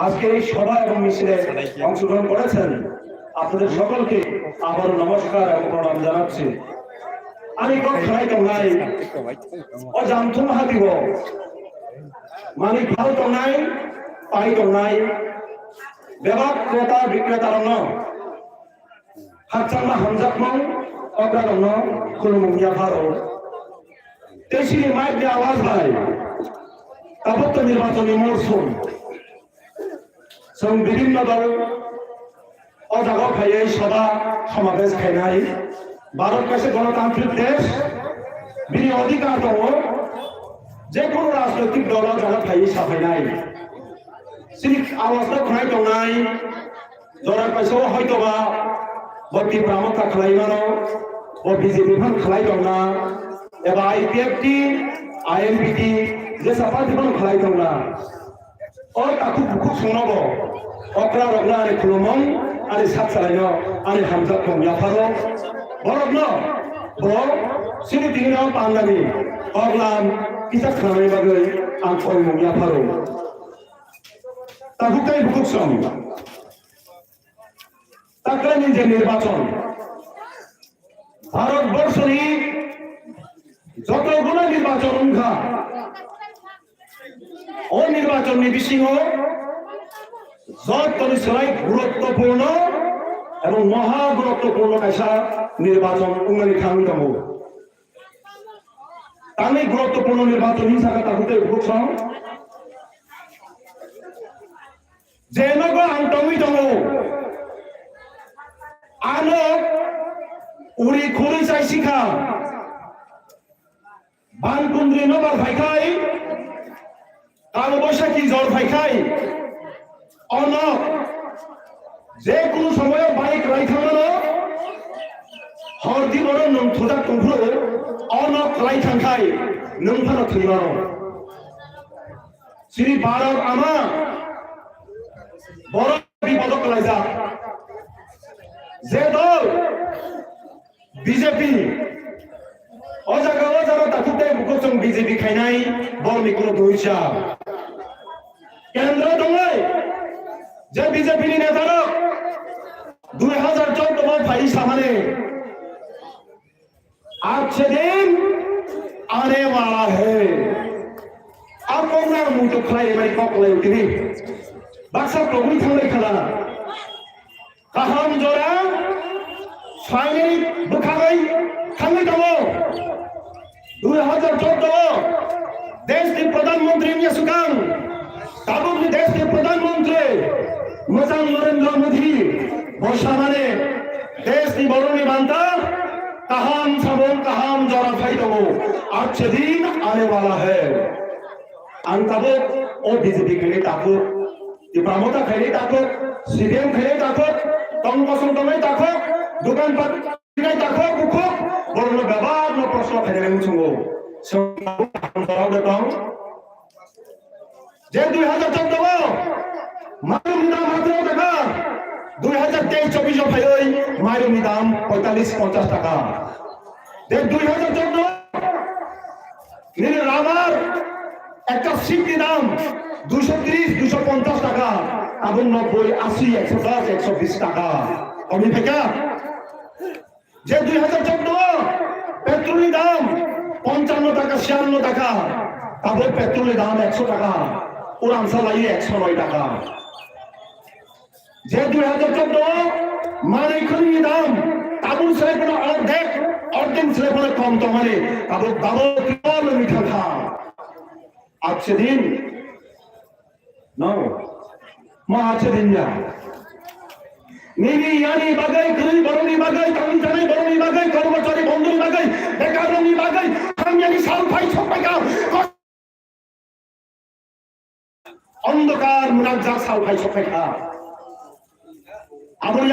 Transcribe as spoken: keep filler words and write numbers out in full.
আজকের এই সভা এবং মিছিলে অংশগ্রহণ করেছেন, আপনাদের সকলকে আবারও নমস্কার এবং প্রণাম জানাচ্ছি। আমি কক্ষায় tongnai, o Jamthung Hati o, mani phal tongnai, pai tongnai, bebak kreta bikretarokno, hakchangma hamjakmung okrarokno khulumung yapharo. Tei chini mic ni awaz bai tabuk to nirbachon ni morsum. Chwng bibhinno dol o jaga phaiwi sabha samabesh khainai. Bharat kaisa ganatantrik desh, bini adhikar tongo, je kono rajnoitik dol o jaga phaiwi saphainai. Chini awaz no khwnai tongnai. Jora kaisa o hoitoba bo Tipra Motha khlai mano, bo B J P phan khlai tongna, eba I P F T, I N P T, jesa party phan khlai tongna. O takhuk bukhuk songno bo okra rokno ani khulumung, ani sak salaino, ani hamjakmung yapharo. Borokno bo chini tini no pandani koklam kisa khnanai bagwi ang koimung yapharo. Takhuk tei bukhuk song. Taklani je nirbachon, Bharat borshoni joto guno nirbachon wngkha. O nirbachonni bisingo jotoni slai guruttopurno ebong moha guruttopurno kaisa nirbachon wngnani thangwi tongo. Tamni guruttopurno nirbachon hinsa kha takhuk tei bukhuk song. Je nogo ang tongwi tongo, ano uri khurwi chai sikha, ban kundri nobar phaikhai, kal boisakhi jor phaikhai, ono je kunu somoyo bai kwlai thangmano, hordi bono nwng thujak tongphuru, ono kwlai thangkhai nwng phano thwimano. Chini Bharat ama borok bipodo kwlaijak. Je dol B J P, o jaga o jaga takhuk tei bukhuk chwng B J P khainai borokni kuno doisa. Kendro tongwi je B J P ni neta rok dui hazar choudo o phai samani. Achhe din aane wala hai. Akok na muitu khlai bai kok lai utini. Baksa tongwi thanglai khala. Kaham jora finally bwkhagwi thangwi tongo. Dui hazar choudo o deshni Pradhan Mantri wngya swkang. Tabukni deshni Pradhan Mantri mwchang Narendra Modi bo samani deshni borokni banta kaham samung kaham jora phai tongo. Achhe din aane wala hai. Ang tabuk o B J P khainai takhuk, Tipra Motha khainai takhuk, C P M khainai takhuk, tong kosong tongnai takhuk, dukan pat Nai takhuk bukhuk, borokno bebakno proshno khainani muchungo. Swngo, hamjorao de tong. Je dui hazar choudo o mairungni dam hathao taka, dui hazar teis chobbish o phaiwi mairungni dam poitallis ponchash taka. Je dui hazar choudo nini ramar ekta seat ni dam duisho tris, duisho ponchash taka, tabuk nobboi, ashi, ekso dos, ekso bis taka. Komi phaikha? Je dui hazar choudo o petrol ni dam ponchanno taka, chiyanno taka, tabuk petrol ni dam ekso taka, uransa lai ekso noi taka. Je dui hazar choudo o manwi khwnwi ni dam tabuk selai phano ordek, ordek selai phano kom tongmani, tabuk double triple wngwi thangkha. Achhe din. No. Ma achhe din ya. Nini yani bagwi, kwrwi borokni bagwi, tangwi tanai borokni bagwi, kormochari bondhuni bagwi, bekarrokni bagwi, hamyani sal phai sokpaikha. Ondokar mwnakjak sal phai sokpaikha. Abo